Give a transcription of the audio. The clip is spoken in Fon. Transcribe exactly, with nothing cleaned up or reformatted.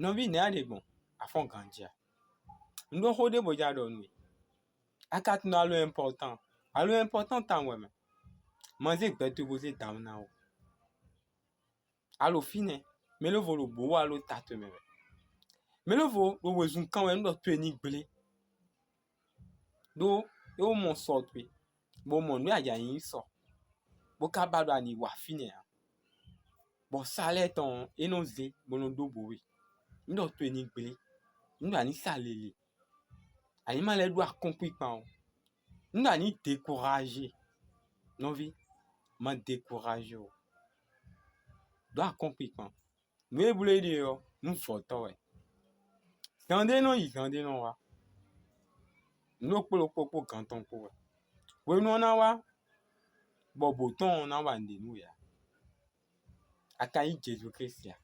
Nɔví nɛ̌ a ɖe gbɔn? A fɔ́n ganjí a? Un ɖó xó ɖé bó jɛ ɖɔ nú we. A ka tunwun ɖɔ alo important? Alo important tawun wɛ mɛ. Ma zé gbɛ towe bó zé dǎwe ná ó. A ɖo fínɛ́, mɛ lóvo ɖo bǒ wa ɖó ta towe mɛ wɛ. Mɛ lóvo ɖo wezun kán wɛ nú ɖɔ towe ní gblé. Ɖó é wó mɔ sɔ towe, bó mɔ nǔ e a jǎ nyí sɔ, bó ka ba ɖɔ a nǐ wá fínɛ́ ǎ. Bɔ sa lɛ́ɛ tɔn ɔ́, é nɔ zé bó nɔ ɖó bǒ we. Nú ɖɔ towe ní gblé, nú ɖɔ a ní sa lele, a ní ma lɛ́ ɖó akɔ́nkpinkpan ó. Nú ɖɔ a ní dekuraze, nɔví, ma dekuraze ó. Ɖó akɔ́nkpinkpan. Nǔ e bló é ɖe ɔ́, nǔ vɔ̌tɔ́ wɛ. Zan ɖé nɔ yi, zan ɖé nɔ wá. Nǔ ɖokpó ɖokpó kpó gǎn tɔn kpó wɛ. Hwenu ɔ́ ná wá, bɔ bǒ tɔn ɔ́ ná wa nǔɖé nú we ǎ. A ka nyí Jezu Klísu a?